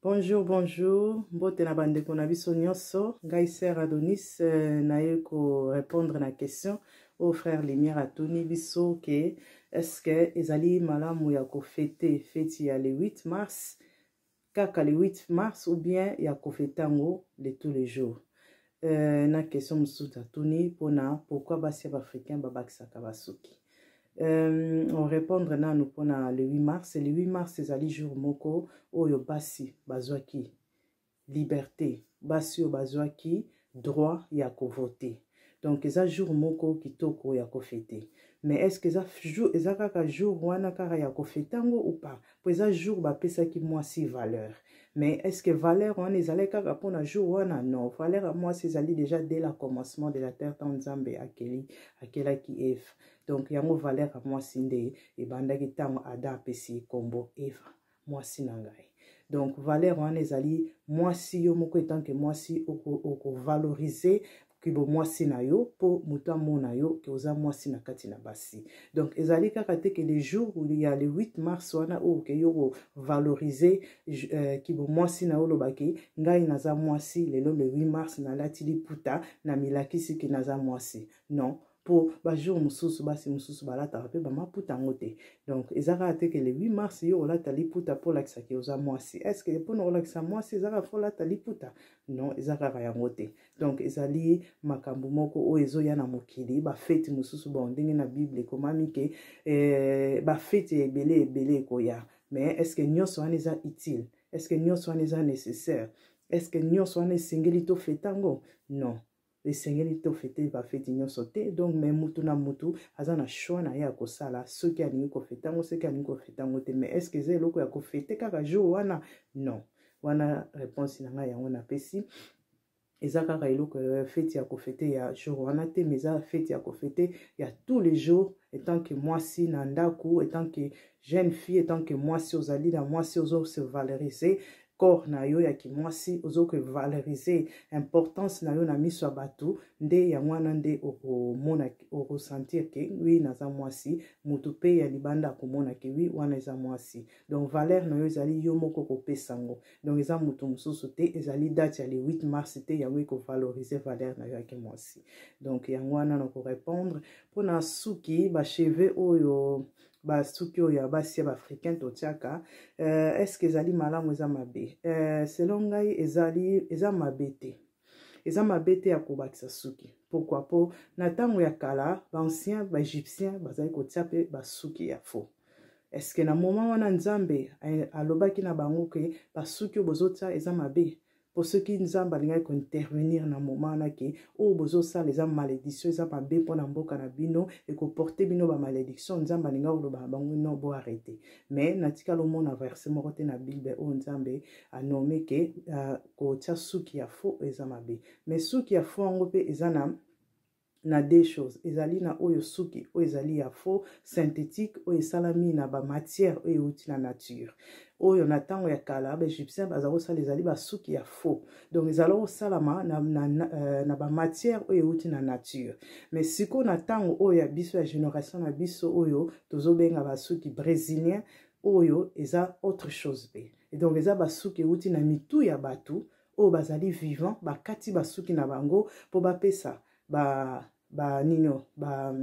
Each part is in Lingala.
Bonjour, bonjour, mbote na bandeko na biso nyonso. Ngai Sœur Adonis euh, naye ko répondre na question oyo frère Lumière atuni biso ke est-ce que ezali malamu ya ko fêter feti ya le 8 mars kaka le 8 mars ou bien ya ko fêter yango le tous les jours. Euh, na question mosusu atuni mpona pourquoi basi ya baafricain babakisaka basuki. Euh, on répondre nanu mpona le 8 mars. Le 8 mars ezali jour moko oyo basi bazwaki liberté, basi oyo bazwaki droit ya kovote. Donc eza jour moko kitoko ya kofete. Mais est-ce que eza jour, eza kaka jour wana kaka ya kofete yango ou pas? Po eza jour bapesaki mwasi valeur. Mais est-ce que valeur wana ezalaki kaka mpona jour wana? Non, valeur ya mwasi ezali déjà dès la commencement de la terre, ntango Nzambe akeli akelaki Eve. Donc yango valeur ya mwasi nde ebandaki ntango Adam apesi ye nkombo Eva, mwasi na ngai. Donc valeur wana ezali mwasi yo moko etanke mwasi okovalorize kibo mwasi na yo mpo moto amona yo ke oza mwasi na kati na basi. Donc ezali kaka te ke le jour ya le 8 mars wana oyo ke yo kovalorize euh, kibo mwasi na yo, olobaki ngai naza mwasi lelo le 8 mars nalati liputa na milakisi ke naza mwasi. Non, mpo bajour mosusu basi mosusu balataka mpe bamaputa yango te. Donc eza kaka te ke le 8 mars yo olata liputa mpo olakisa ke oza mwasi. Est ce que mpona kolakisa mwasi eza kaka fo olata liputa? Non, eza kaka yango te. Donc ezali makambo moko oyo ezoya na mokili, bafeti mosusu. Bon, ndenge na Bible ekomami ke eh, bafeti ebele ebele ekoya, mais est ce que nyonso wana eza utile? Est ce que nyonso wana eza nécessaire? Est ce que nyonso wana esengeli tofeta yango? Non, esengeli tofete bafeti nyonso te. Donc mais mutu na mutu aza na choix na ye ya kosala soki alingi kofete yango, soki alingi kofete yango te. Mais est ce que eza eloko ya kofete kaka jour wana? Non. Wana réponse na ngai yango napesi. Eza kaka eloko feti ya kofete ya jour wana te, mais eza feti ya kofete ya tous les jours, etant que mwasi na ndako, etant que jeune fille, etant que mwasi ozali na mwasi, ozo se valoriser corps na yo ya kimwasi, ozo valoriser importance na yo na miso ya bato. Nde yango wana nde okomona, okosentir ke oui, naza mwasi. Motu mpe ya libanda akomona ke oui, wana eza mwasi. Donc valeur na yo ezali yo moko kopesa yango. Donc eza moto mosusu te, ezali date ya le 8 mars te yango ekovalorize valeur na yo ya kimwasi. Donc yango wana na korépondre mpona suki, bacheveux oyo, basuki oyo ya basi ya baafricain totiaka, euh, est ce que ezali malamu, eza mabe? Selon ngai ezali eza mabe te, eza mabe te ya kobakisa suki. Pourquoi? Po na ntango ya kala baancien baégyptien bazali kotia mpe basuki ya faux. Est ce que na moment wana Nzambe alobaki na bango ke basuki oyo bozotia eza mabe? Po soki Nzambe alingaki kointervenir na moment wana ke oyo bozosala eza malédiction, eza mabe mpona mboka na bino, ekoporte bino bamalédiction, Nzambe alingaki koloba na bango non, bo arrête. Mais natikala omona verset moko te na Bible oyo Nzambe anome ke uh, kotia suki ya faux eza mabe. Mais suki ya faux yango mpe eza na deux choses. Ezali na oyo suki oyo ezali ya faux synthétique, oyo esalami na bamatière oyo euti na nature, oyo na ntango ya kala baégyptien baza kosala, ezali basuki ya faux. Donc ezala kosalama na bamatière oyo euti na nature. Mais sikoyo na ntango oyo ya biso, ya génération na biso, oyo tozobenga basuki brésilien, oyo eza autre chose mpe. Donc eza basuki euti na mitu ya bato oyo bazali vivant, bakati basuki na bango mpo bapesa ba ba nino ba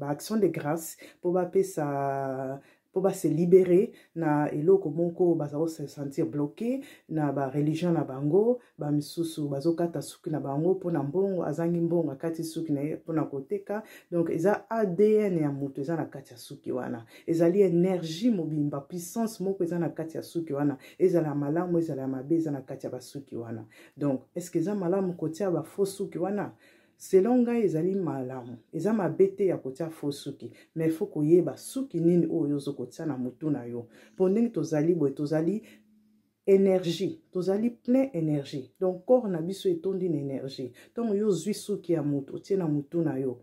action de grâce, mpo bapesa, mpo base libérer na eloko moko baza kose sentir bloqué na bareligion na bango. Bamisusu bazokata suki na bango mpona mbongo, azangi mbongo, akati suki na ye mpona koteka. Donc eza ADN ya moto eza na kati ya suki wana, ezali énergie mobimba, puissance moko eza na kati ya suki wana, ezala malamu, ezala ya mabe, eza na kati ya basuki wana. Donc est ce que eza malamu kotia bafaux suki wana? Selon ngai ezali malamu, eza mabe te ya kotia faux suki, mais faut koyeba suki nini oyo ozokotia na motu na yo. Mpo ndenge tozali boye, tozali énergie, tozali plein énergie. Donc corps na biso etondi na énergie. Ntango yo ozwi suki ya motu otie na motu na yo,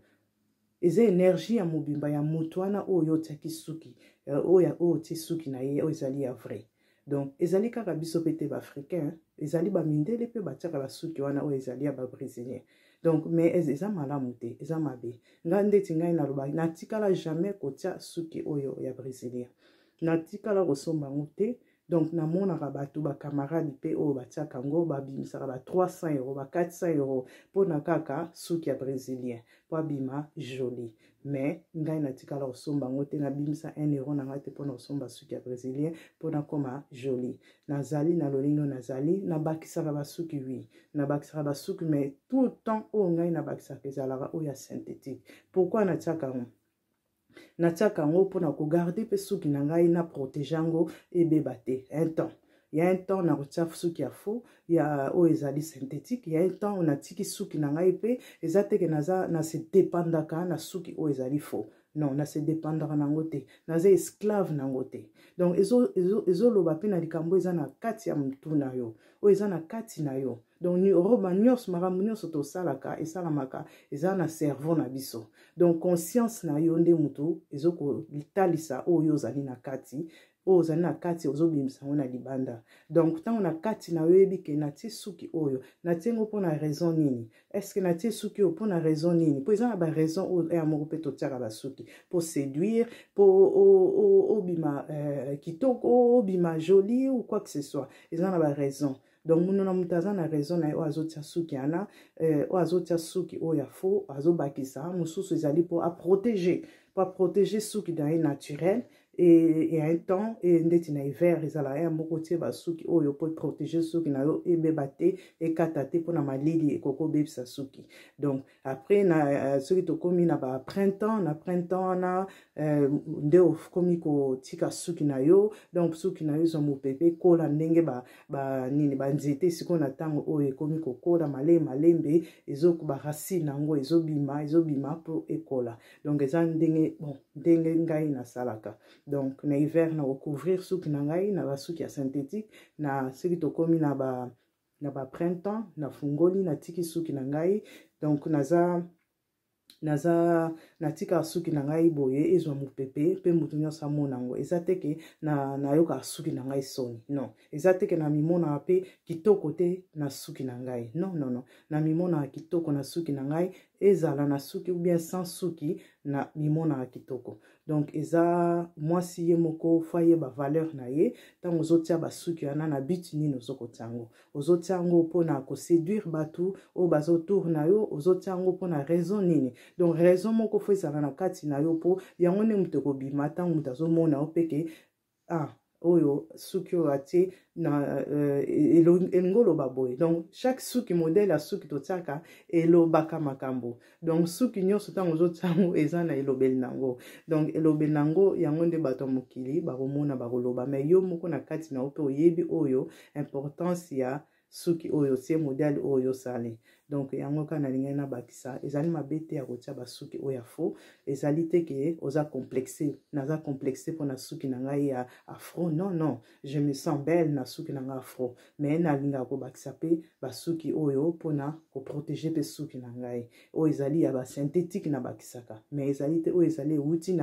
eza énergie ya mobimba ya motu wana oyo otiaki suki, oyo otie suki na ye oyo ezali ya vrai. Donc ezali kaka biso mpe te baafricain, ezali bamindele mpe batiaka basuki wana oyo ezali ya babrésilien. Donc mais eza malamu te, eza mabe. Ngai ndeti ngai naloba, natikala jamais kotia suki oyo ya brésilien, natikala kosomba yango te. Donc namonaka bato, bacamarade mpe oyo batiaka yango, babimisaka ba 300 euro, ba 400 euro mpona kaka suki ya brésilien mpo abima joli. Mais ngai natikala kosomba yango te, nabimisa 1 euro na ngai te mpona kosomba suki ya brésilien mpona koma joli. Nazali na lolenge oyo nazali, nabakisaka basuki, oui, nabakisaka basuki, mais tout le temps oyo ngai nabakisaka ezalaka oyo ya synthétique. Pourquoi natiaka yango? Natiaka yango mpona kogarder mpe suki na ngai, na protéger yango ebeba te. Un temps ya un temps nakotia suki ya faux, ya oyo ezali synthétique. Ya un temps natiki suki na ngai mpe eza teke naza na se dépendaka na suki oyo ezali faux. Non, na se dépendaka nango te, naza esclave nango te. Donc ezoloba ezo, mpe na likambo eza na kati ya motu na yo, oyo eza na kati na yo. Donc roba nyonso, makambo nyonso tosalaka, esalamaka eza na cerveau na biso. Donc conscience na yo nde motu ezokotalisa oyo ozali na kati. Oyo ozali na kati, ozobimisa yango na libanda. Donc ntango na kati na yo oyebi ke natie suki oyo, natie yango mpona raison nini? Est-ce natie suki oyo mpona raison nini? Mpo eza na baraison oyo ya moko mpe totiaka basuki mpo séduire, mpo obima kitoko, obima joli ou quoi que ce soit. Eza na baraison. Donc mono na moto aza na raison na ye oyo azotia suki wana, oyo azotia suki oyo ya faux, azobakisa mosusu ezali mpo aprotéger, mpo aprotéger suki na ye naturel. Et un temps e ndeti na hiver, ezalaka ya moko tie basuki oyo mpo protéger suki na yo ebeba te, ekata te, mpona malili ekoki obebisa suki. Donc après na soki tokómi na ba printemps, na printemps wana nde okomi kotika suki na yo. Donc suki na yo ezwa mopepe, ekola ndenge ba nini, banzete. Sikoyo na ntango oyo ekomi kokola malembe malembe, baracine yango ezobima, ezobima mpo ekola. Donc eza ndenge, bon, ndenge ngai nasalaka. Donc na hiver na kocouvrir suki na ngai na basuki ya synthétique. Na soki tokómi na ba printemps, nafungoli, natiki suki na ngai. Donc naza natikaka suki na ngai boye, ezwa mopepe mpe moto nyonso amona yango. Eza te ke nayokaka suki na ngai soni, non. Eza te ke namimonaka mpe kitoko te na suki na ngai, non, non, non. Namimonaka kitoko na suki na ngai, ezala na suki ou bien sans suki, na mimonaka kitoko. Donc eza mwasi ye moko faut ayeba valeur na ye. Ntango ozotia basuki wana, na but nini ozokotia yango? Ozotia yango mpona koséduire bato oyo baza autour na yo? Ozotia yango mpona raison nini? Donc raison moko faut ezala na kati na yo, mpo yango nde moto ekobima ntango moto azomona yo mpe ke ah, oyo suki oyo atie na elingi oloba boye. Donc chaque suki, modèle ya suki totiaka elobaka makambo. Donc suki nyonso, ntango ozotia yango, eza na elobeli nango. Donc elobeli nango, yango nde bato ya mokili bakomona, bakoloba. Mais yo moko na kati na yo mpe oyebi oyo importance ya suki oyo otie, modèle oyo osali. Donc yango kaka nalingai nabakisa. Ezali mabe te ya kotia basuki oyo ya faux. Ezali te ke oza complexe, naza complexe mpona suki na ngai ya afro. Non, non, je me sens belle na suki na ngai afro, mais nalingaka kobakisa mpe basuki oyo mpona koprotéger mpe suki na ngai oyo ezali ya basynthétique. Nabakisaka, mais ezali te oyo ezali ewuti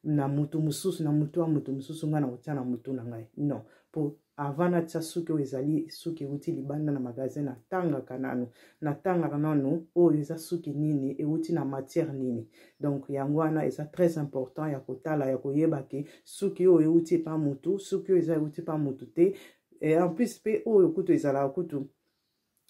na motu mosusu, na motu ya motu mosusu, ngai na kotia na motu na ngai, non. Mpo avant natia suki oyo ezali suki ewuti libanda na magasin, natangaka nanu, natangaka nanu oyo eza suki nini, ewuti na matière nini. Donc yango wana eza très important ya kotala, ya koyeba ke suki oyo ewuti epa mutu, suki oyo eza ewuti epa mutu te. Et en plus mpe oyo kutu ezalaka kutu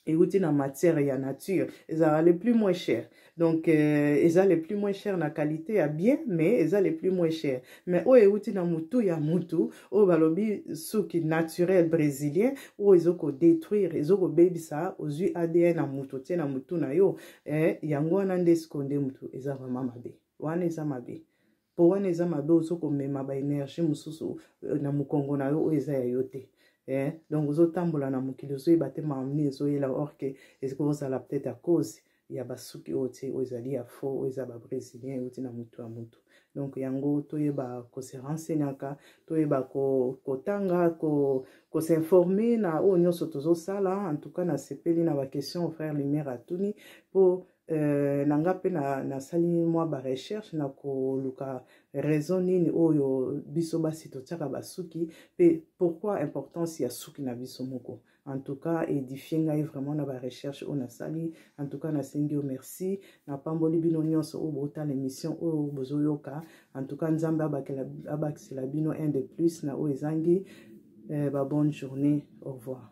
euti na matière ya nature, ezalaka le plus moins cher. Donc eza le plus moins cher na qualité ya bien, mais eza le plus moins cher. Mais oyo euti na mutu ya mutu, oyo balobi suki naturel brésilien, oyo ezokodétruire, ezokobebisa. Ozwi ADN na mutu, otie na mutu na yo, yango wana nde sikoyo nde mutu eza vraiment mabe. Wana eza mabe, mpo wana eza mabe, ozokomema baénergie mosusu na mokongo na yo oyo eza ya yo te. Donc ozotambola na mokili, ozoyeba te makambo nini ezoyela, or ke ekozala peut-être à cause ya basuki oyo tie, oyo ezali ya faux, oyo eza babrésilien, euti na motu ya motu. Donc yango toyeba kose renseignaka, toyeba kotanga, kos'informer na oyo nyonso tozosala. En tout cas nasepeli na baquestion frère Lumière atuni, mpo na nga mpe nasali mwa barecherche na koluka raison nini oyo biso basi totiaka basuki, mpe pourquoi importance ya suki na biso moko. En tout cas édifie ngai vraiment na barecherche oyo nasali. En tout cas nasengi yo merci, napamboli bino nyonso oyo botala émission oyo, bozoyoka. En tout cas Nzambe abakisela bino un de plus na oyo ezangi. Ba bonne journée, au revoir.